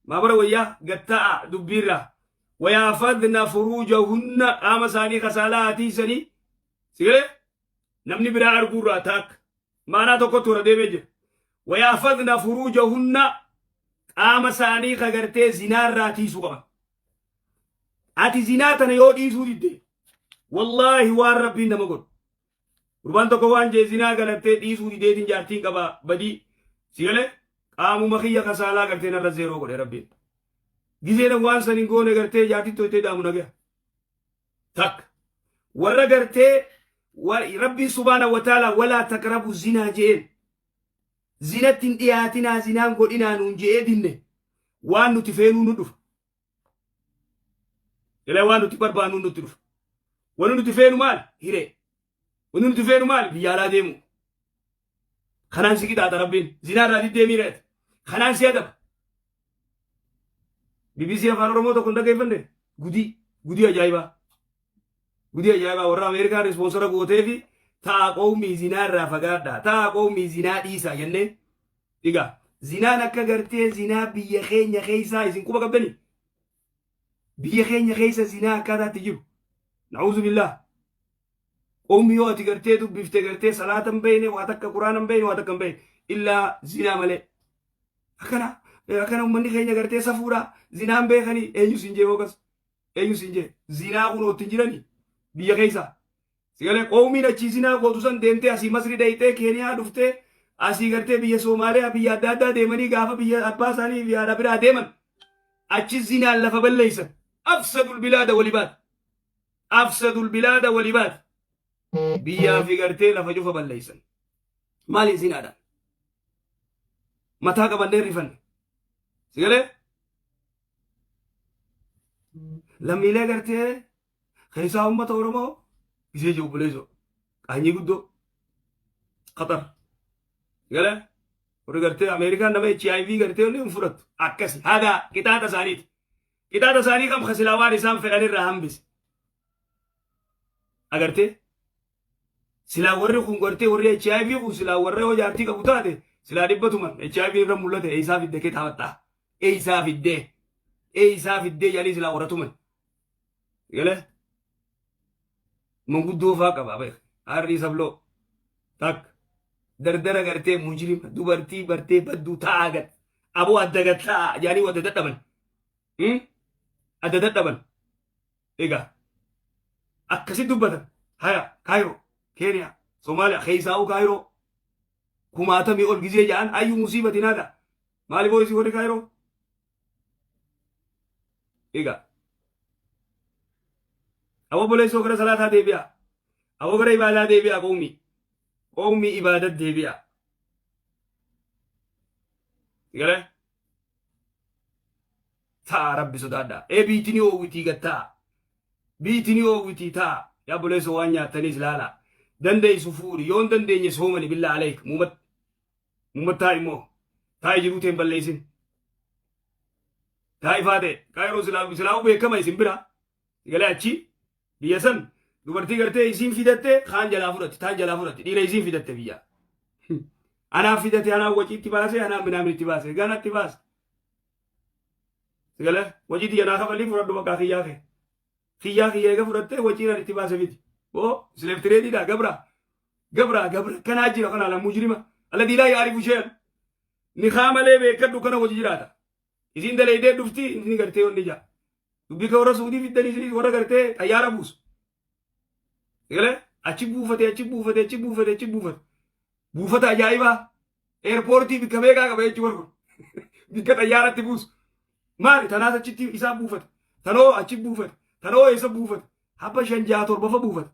Maabara wayyaa gattaa'a dubbiirraa. Wayaafadna furuujahunna qaama isaanii kasaalaa haa tiisanii. Sigalee namni biraa arguurraa taakka. Maanaa tokkotti warra deemee jira. Wayaafadna furuujahunna qaama isaanii ka gartee zinaarraa tiisuu qaban. Ati zinaa tana yoo dhiisuu didde wallaahi waan rabbiin nama godhu. Gurbaan tokko waan jee zinaa galattee dhiisuu dideetiin jaartiin qaba badii sigalee qaamuma kiyya kasaalaa gartee narra zeeroo godhe rabbiin. Gizeen waan san hin goone gartee jaartiin toytee daamu nagaya. Takka. Warra gartee rabbiin subhaana wa ta'ala walaa taqrabu zinaa jeen. Zinatti hin dhiyaatinaa zinaan godhinaa nuun je'ee dinne waan nuti feenuu nu dhufa. Ilaa waan nuti barbaannu nutti dhufa. Wanni nuti feenu maal? Hiree. Wanni nuti feenu maal? Biyya alaa deemu. Kanaan si qixaaxa rabbiin. Zinaa irraa diddeemii re'ate. Kanaan si adaba. BBC Afaan Oromoo tokko hin dhaggeeffanne? Gudii. Gudii ajaa'ibaa. Gudii ajaa'ibaa warra Ameerikaan ispoonsara gootee fi ta'a qowmii zinaa irraa fagaadhaa. Ta'a qowmii zinaa dhiisaa jennee. Egaa zinaan akka gartee zinaa biyya keenya keessaa isin quba qabdanii? Biyya keenya keessa zinaa akkaataatti jiru. Na'uuzu billaah. Qowmi yoo ati gartee dubbifte gartee salaata hin beekne waa takka quraana hin beekne waa takka hin beekne illaa zinaa malee. Akkana akkana uummanni keenya gartee safuudha zinaa hin beekanii eenyu siin jee hookas eenyu siin jee zinaa kun ottiin jiranii biyya keessa. Sigalee qowmiin achii zinaa gootu san deemtee asii Masri dhayxee Keeniyaa dhuftee asii gartee biyya Soomaaliyaa biyya adda addaa deemanii gaafa biyya abbaa isaanii fi haadha biraa deeman achi zinaan lafa balleessan. Afsadul bilaada walibaad. Afsadul bilaada walibaad. Biyyaa fi gartee lafa cufa balleessan. Maaliin zinaadhaan? Mataa qabannee rifanne. Sigalee lammiilee gartee keessaa uummata Oromoo gisee jiru obboleessoo qaanyii guddoo Qatar galee warri gartee Ameerikaan nama HIV gartee inni hin fudhattu akkasi hadaa qixaaxa isaaniiti qixaaxa isaanii kam kasilaa waan isaan fedhan irraa hambise agartee silaa warri kun gartee warri HIV kun silaa warra yoo jaartii qabu taate silaa dhibbatuman HIV irra mul'ate eessaa fidde kee taabattaa eessaa fiddee eessaa fiddee jedhanii silaa warra tuman Galee manguddoo faa qaba beek harrii sabloo takka dardara gartee mujrima dubartii bartee badduu ta'aa gad aboo adda gad ta'aa jedhanii adda dadhaban adda dadhaban egaa akkasi dubbatan haya Kaayiroo Keeniyaa Somaaliyaa keessaa'uu Kaayiroo kumaatamii ol gizee jedhan ayyuu musiibatiin haadha maaliif hoo warri Kaayiroo Egaa. Aboo obboleessoo gara salaataa deebi'a. Aboo gara ibaadaa deebi'a qawmi. Qawmi ibaadat deebi'a. Galee? Ta'a rabbi sodaadha. Ee biitti ni oowwitii gad ta'a. Biitti ni oowwitii ta'a. Yaa obboleessoo waan nyaattaniis laala. Dandeessu fuudhi. Yoo hin dandeenye soomani billaa aleek. Muumat. Muummat taa'i immoo. Taa'i jiruu tee hin balleessin. Taa'i faatee. Kaayiroo silaa silaa beekama isin bira. Galee achi biyya san dubartii gartee isiin fidatte kaan jalaa fudhatti taan jalaa fudhatti dhiira isiin fidatte biyya. Anaaf fidate anaaf waciitti baase anaaf minaamin baase ganatti baase. Galee waciitti janaa kafalii fudhadhu bakka kiyyaa kee. Kiyyaa kiyya eega fudhattee waciin ani itti baase miti. Oo slave trade dha gabra. Gabra gabra kanaa jira kana la mujrima. Alladii laa yaarifu shay'an. Ni kaa malee beekadhu kana hojii jiraata. Isiin dalaydee dhufti inni gartee onni jaa. Dubbii ka warra Suudii fiddanii isinis warra gartee xayyaara buusu. Galee achi buufate achi buufate achi buufate achi buufate. Buufata ajaa'ibaa. Eerpoortii bikka meeqaa qaba jechuun warri kun. Bikka xayyaaratti buusu. Maali tanaas achitti isaa buufate. Tanoo achi buufate. Tanoo eessa buufate. Habba shan jaha torba fa buufate.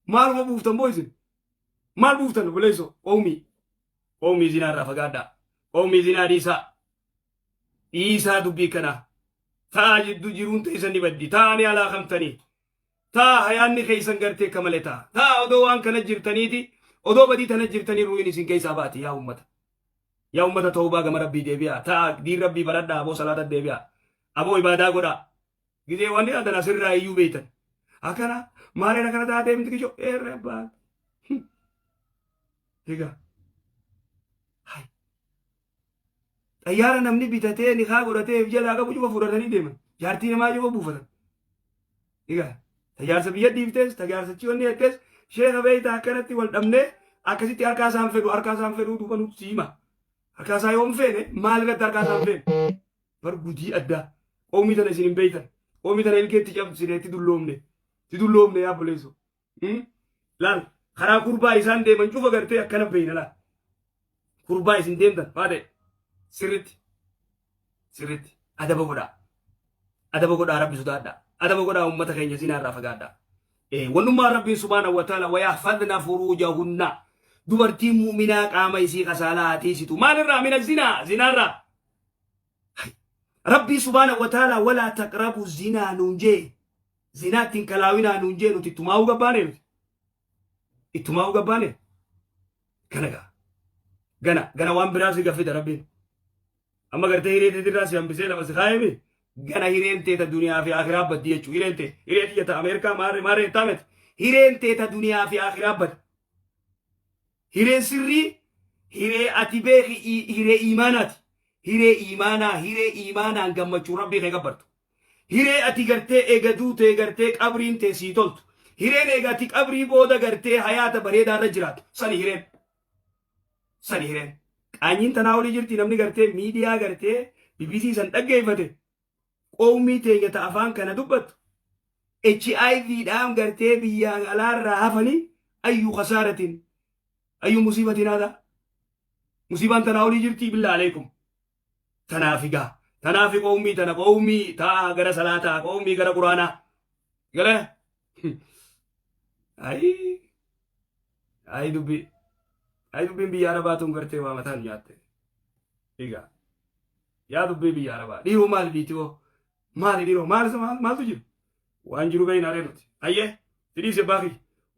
Maaluma buuftan boo isin? Maal buuftan obboleessoo? Qawmii. Qawmii zinaa irraa fagaadhaa. Qawmii zinaa dhiisaa. Dhiisaa dubbii kanaa. Taa jidduu jiruun teessan ni baddi. Taa ni alaakamtanii. Taa hayaanni keessan gartee akka malee ta'a. Taa odoo waan kana jirtaniiti odoo badii tana jirtanii ruuhin isin keessaa baati yaa ummata. Yaa ummata tawbaa gama rabbii deebi'a. Taa diin rabbii baradhaa aboo salaata deebi'a. Aboo ibaadaa godhaa. Gizee waan dhiyaatan asirraa iyyuu beektan. Akkana maaliin akkana taatee miti kishoo eerre abbaa. Egaa. Hai. Xayyaara namni bitatee nikaa godhatee if jalaa qabu cufa fudhatanii deeman. Jaartii namaa cufa buufatan. Egaa tajaarsa biyya dhiiftees tajaarsa wanni jettees sheeka beeytaa akkanatti wal dhabnee akkasitti harkaa isaan fedhu, harkaa isaan fedhuu duuba nutti hima. Harkaa isaa yoo hin feene, maal irratti harkaa isaan feene? Bar gudii addaa. Qoomii tana isin hin beeytan. Qoomii tana ilkeetti cabsine itti dulloomne. Itti dulloomne yaa obboleessoo. Laal, karaa kurbaa isaan deeman cufa gartee akkana beeyna laal. Kurbaa isin deemtan maa ta'e sirritti sirritti adaba godhaa. Adaba godhaa, Rabbi sodaadhaa. Adaba godhaa, uummata keenya zinaa irraa fagaadhaa. Wannummaa Rabbiin subhaanahu wa ta'ala ويحفظن فروجهن, dubartiin mu'minaa qaama isii kasaalaa haa tiisitu. Maalirraa? من الزنا, zinaarraa. Rabbii subhaanahu wa ta'ala ولا تقربوا الزنا nuun jee, zinaatti hin kalaawinaa nuun jee. Nuti ittumaa'uu gabbaane, nuti ittumaa'uu gabbaane. Kana gaa gana gana waan biraa si gaffita. Rabbiin amma gartee hiree teetirraa si hambisee lafa si kaayemi. Gana hireen teeta duniyaa fi akhiraa baddi jechuu. Hireen tee, hiree tiyya ta Ameerikaa maarree maarree taamet, hireen teeta duniyaa fi akhiraa baddi. Hireen sirrii, hiree ati beeki, hiree iimaanaati. Hiree iimaanaa, hiree iimaanaan gammachuu Rabbii kee gabbartu. Hiree ati gartee eegaduu tee gartee qabriin tee sii toltu. Hireen eega ati qabrii booda gartee hayaata bareedaa irra jiraatu. Sani hireen. Sani hireen. Qaanyiin tanaa olii jirti? Namni gartee miidiyaa gartee BBC san dhaggeeffate, qoomii teenya ta afaan kana dubbattu HIV dhaan gartee biyya alaarraa hafanii, أي خسارة أي مصيبة هذا. Musiibaan tanaa olii jirti? بالله عليكم. Tanaafi gaa, tanaafi qoomii tana, qoomii taa gara salaataa, qoomii gara quraanaa gara. Ayi ayi, dubbii ayi, dubbiin biyya arabaa tun gartee waa mataan nyaatte. Egaa yaa dubbii biyya arabaa, dhiiroo maali biitii maali, dhiiroo maal maaltu jiru? Waan jiru beeyna nuti. Ayyee, sidhiise baaqi.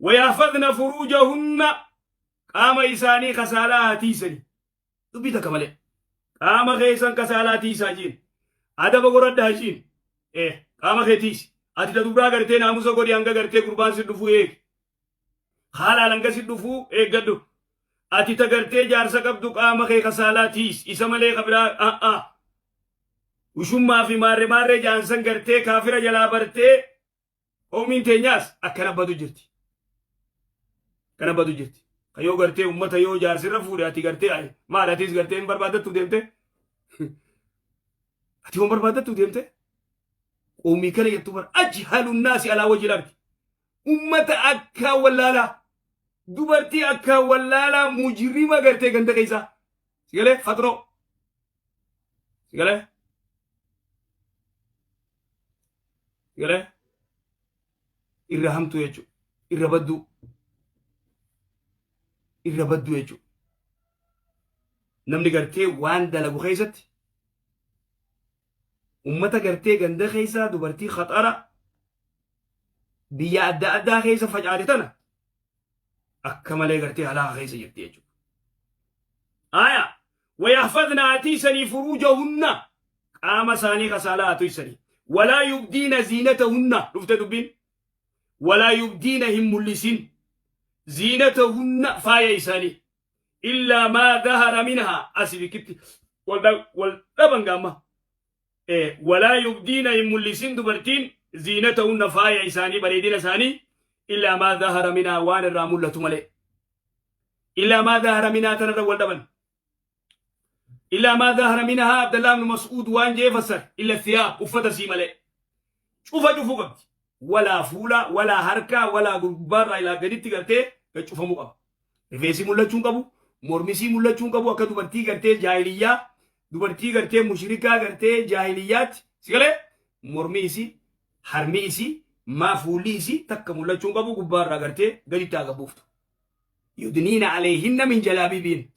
ويحفظن فروجهن, qaama isaanii kasaalaa haa tiisanii. Dubbii takka malee qaama keessan kasaalaa tiisaa jiin, adaba godhadhaa jiin. Qaama kee tiisi. Ati ta dubraa gartee naamusa godhi. Hanga gartee gurbaan si dhufuu eegi, haalaan hanga si dhufuu eeggadhu. Ati ta gartee jaarsa qabdu qaama kee kasaalaa tiisi. Isa malee kabiraa a'a ushummaa fi maarree maarree jaansan gartee kaafira jalaa bartee. Qoomiin teenyaas akkana badu jirti. Akkana badu jirti. Kayyoo gartee ummata yoo jaarsirra fuudhe, ati gartee ay maal, atis gartee hin barbaaddattu deemte. Ati hin barbaaddattu deemte. Qoomii kana jettu bar أجهل الناس على وجه الأرض. Ummata akka wallaalaa, dubartii akka wallaalaa, mujrima gartee ganda keessaa. Sigalee faxroo. Sigalee. Sigalee. Irra hamtuu jechuudha. Irra badduu. Irra badduu jechuudha. Namni gartee waan dalagu keessatti ummata gartee ganda keessaa dubartii khaxara biyya adda addaa keessa facaate tana akka malee gartee halaaka keessa jirti jechuudha. Aya, ويحفظن atiisanii فروجهن, qaama isaanii kasaalaa atiisanii. ولا يبدين زينتهن, dhufte dubbiin. ولا يبدين, hin mul'isin, زينتهن, faaya isaanii, إلا ما ظهر منها. Asi bikitti wal dhaban gaama. ولا يبدين, hin mul'isin dubartiin, زينتهن, faaya isaanii, bareedina isaanii, إلا ما ظهر منها, waan irraa mul'atu malee. إلا ما ظهر منها tanarra wal dhaban. إلا ما ظهر منها, Abdallah ibn Mas'uud waan jee fassar, إلا الثياب, uffata sii malee. Cufa cufuu qabdi. Walaa fuula, walaa harkaa, walaa gubbaarraa ilaa gaditti gartee cufamuu qaba. Rifeensi mul'achuu hin qabu, mormisii mul'achuu hin qabu. Akka dubartii gartee jaahiliyyaa, dubartii gartee mushrikaa gartee jaahiliyyaatti, si galee, mormi isii, harmi isii, maa fuulli isii takka mul'achuu hin qabu. Gubbaarraa gartee gaditti haa buuftu. يدنين عليهن من جلابيبهن.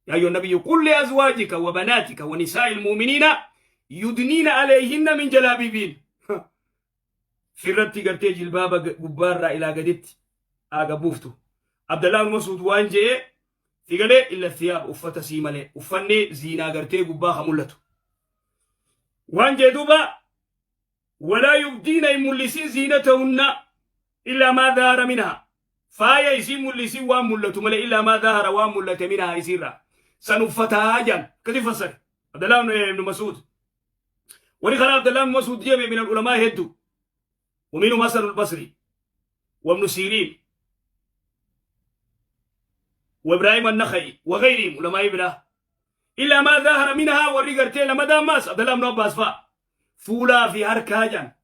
يا أيها النبي قل لأزواجك وبناتك ونساء المؤمنين يدنين عليهن من جلابيبهن. Firratti gartee jilbaaba gubbaarraa ilaa gaditti haa buuftu. Abdallah ibn Mas'ud waan je'e figalee, إلا الثياب, uffata sii malee, uffanni ziinaa gartee gubbaa haa mul'atu. Waan jee duuba, ولا يبدين, hin mul'isin, زينتهن إلا ما ظهر منها, faaya isii mul'isin waan mul'atu malee, إلا ما ظهر, waan mul'ate, منها, isiirraa san uffataa jaan akkasi fassare. Abdallah ibn Mas'ud. Wani karaa Abdallah ibn Mas'ud deeme من العلماء hedduu. ومنهم حسن البصري وابن سيرين وابراهيم النخعي وغيرهم علماء برا. إلا ما ظهر منها. Warri gartee lama daammaas Abdallah ibn Abbas fa'a. Fuulaa fi harkaa jan.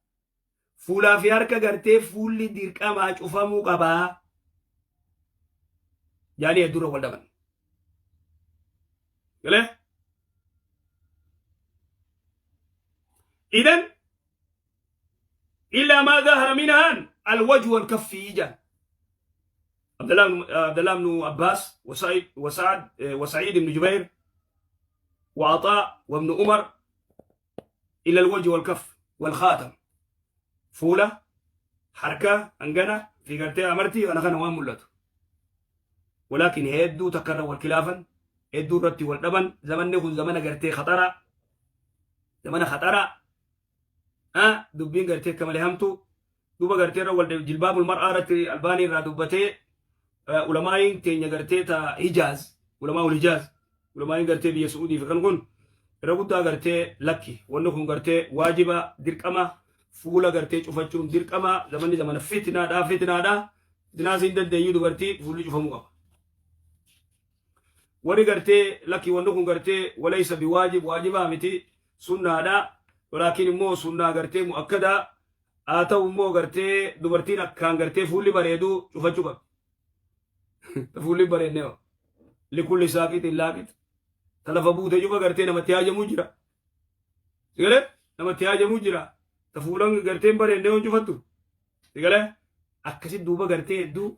Fuulaa fi harka gartee fuulli dirqamaa cufamuu qabaa. Jaanii hedduurra wal dhaban. Galee? إذن إلا ما ظهر منها الوجه والكف جان. عبد الله بن عباس وسعيد وسعد وسعيد بن جبير وعطاء وابن عمر إلا الوجه والكف والخاتم. Fuula harka hangana fi gartee amartii kana kana waan mul'atu. ولكن hedduu takkarra wal khilaafan, hedduu irratti wal dhaban. Zamanni kun zamana gartee khatara, zamana khatara. Dubbiin gartee akka malee hamtu. Duuba gartee irra wal جلباب المرأة irratti Albaanii irraa dubbatee, ulamaayin teenya gartee ta Hijaaz, علماء الحجاز, ulamaayin gartee biyya Su'uudii fi kan kun irra guddaa gartee lakki, wanni kun gartee waajiba, dirqama, fuula gartee cufachuun dirqama. Zamanni zamana fitnaadha, fitnaadha, fitnaa siin dandeenyu, dubartii fuulli cufamuu qaba. Warri gartee lakki, wanni kun gartee وليس بواجب, waajibaa miti, sunnaadha, ولكن immoo sunnaa gartee مؤكدة haa ta'u immoo gartee dubartiin akkaan gartee fuulli bareedu cufachuu qabdi. Fuulli bareedne لكل ساقط لاقط. Ta lafa buute cufa gartee namatti haajamuu jira. Sigalee, namatti haajamuu jira. Ta fuulan gartee hin bareedne yoon cufattu. Sigalee, akkasi duuba gartee hedduu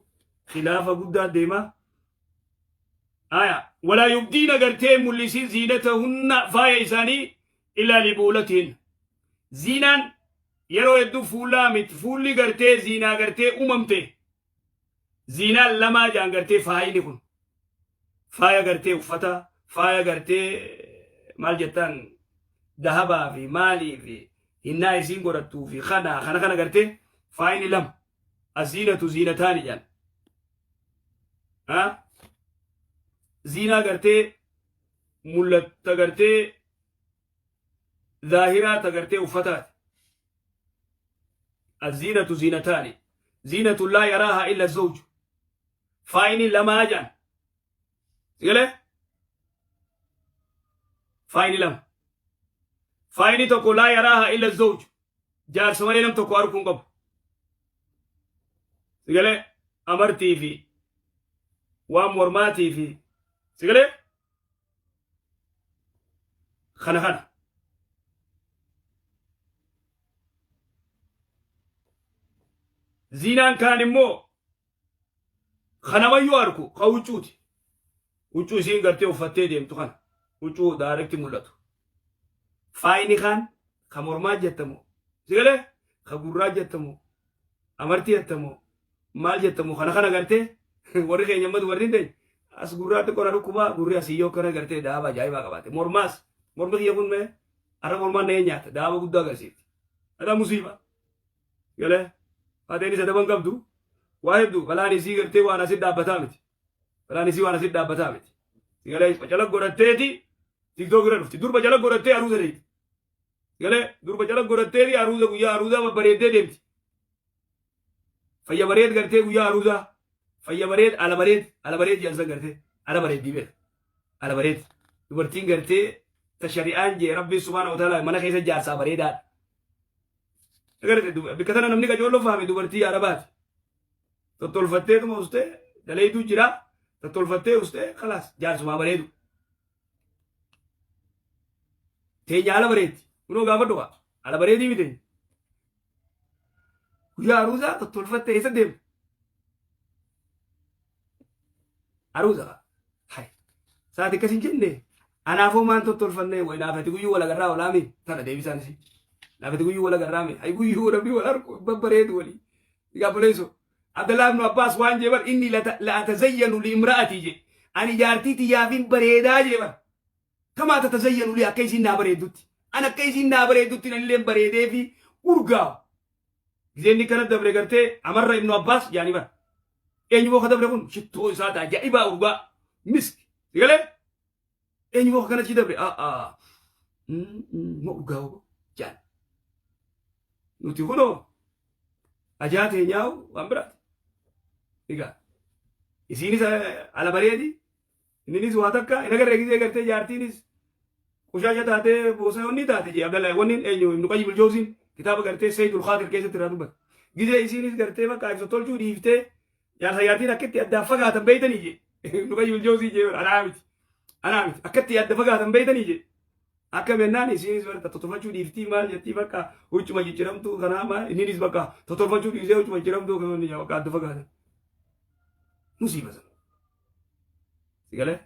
khilaafa guddaa deema. Aya ولا يبدين gartee mul'isin زينتهن faaya isaanii إلا لبعولتهن. Ziinaan yeroo hedduu fuulaa miti, fuulli gartee ziinaa gartee uumamte. Ziinaan lamaa jaan gartee faayini kun. Faaya gartee uffata, faaya gartee maal jettaan, dahabaa fi maalii fi hinnaa isiin godhattuu fi kana kana kana gartee faayini lama. الزينة زينتان jaan. Ha? Ziinaa gartee mul'atta gartee zaahiraa ta gartee uffataati. الزينة زينتان. زينة لا يراها إلا الزوج. Faayini lamaa jaan. Sigalee? Faayini lama. Faayini tokko لا يراها إلا الزوج. Jaarsa malee nam tokko arguu hin qabu. Sigalee? Amartii fi waan mormaatii fi, sigalee? Kana kana. Ziinaan kaan immoo kanamayyuu arku ka huccuuti. Huccuu isiin gartee uffattee deemtu kana. Huccuu direct mul'atu. Faayini kaan ka mormaa jettamu. Sigalee, ka gurraa jettamu. Amartii jettamu. Maal jettamu kana kana gartee warri keenya ammatu warri hin ta'in as gurraatti qora dhukkubaa gurri asii yoo kana gartee daaba ajaa'ibaa qabaate. Mormaas mormi kiyya kun mee har'a mormaan na nyaata, daaba guddaa agarsiifti. Adhaa musiiba. Galee haadheen isa daban qabdu waa hedduu balaan isii gartee waan asit dhaabbataa miti. Balaan isii waan asit dhaabbataa miti. Galee bacala godhatteeti TikTok irra dhufti. Durba jala godhattee aruuza deemti. Galee durba jala godhatteeti aruuza, guyyaa aruuzaa babbareeddee deemti. Fayya bareed gartee guyyaa aruuzaa fayya bareed, ala bareed, ala bareed jedhan gartee ala bareeddii beeka. Ala bareed. Dubartiin gartee ta shari'aan jee Rabbiin سبحانه وتعالى mana keessa jaarsaa bareedaadha. Agartee, bikka tana namni qacooloo fahame dubartii Arabaati. Tottolfatteetuma ustee daleetu jira. Tottolfattee ustee خلاص jaarsumaa bareedu. Teenya ala bareeddi. Kunoo gaafa dhufa. Ala bareedii miti. Guyyaa aruuzaa tottolfattee eessa deemtu? Aruuza. Hai. Saati akkas hin jenne. Anaafoo maan tottolfannee wayi naafati guyyuu wal agarraa olaami tana deebisaan isii. Naafati guyyuu wal agarraame. Hai, guyyuu namni wal argu babbareedu walii. Gaabboleessu. Abdallah ibn Abbas waan jee bar, إني لأتزين لامرأتي je. Ani jaartii tiyyaafin bareedaa jee bar. كما تتزين لي, akka isiin naa bareeddutti. An akka isiin naa bareeddutti nanillee bareedee fi urgaawu. Gizeenni kana dabre gartee amarra Ibnu Abbaas jaanii bar. Eenyu moo ka dabre kun shittoo isaa ta'a ajaa'ibaa urgaa miski. Sigalee? Eenyu moo kana achi dabre? Aa. Moo dhugaa hoo jaan. Nuti kunoo ajaa teenyaa'u waan biraati. Egaa isiinis ala bareedi, inninis waa takka hin agarree gisee gartee jaartiinis qushaasha taatee boosa wanni taate jee Abdallah wanni eenyu Ibnu Qayyim Aljawziin kitaaba gartee Sayyidul Khaatir keessatti irraa dubbata. Gisee isiinis gartee bakka ibsa tolchuu dhiiftee jaarsa jaartiin akkatti addaan fagaatan beeytanii jee Ibnu Qayyim Aljawzii jee anaa miti. Anaa miti akkatti adda fagaatan beeytanii jee. Akka mennaan isiinis barta totolfachuu dhiiftii maal jettii bakka huccuma jijjiramtuu kanaa maal inninis bakka totolfachuu dhiisee huccuma jijjiramtuu kan inni bakka adda fagaatan. Musiiba sana. Sigalee?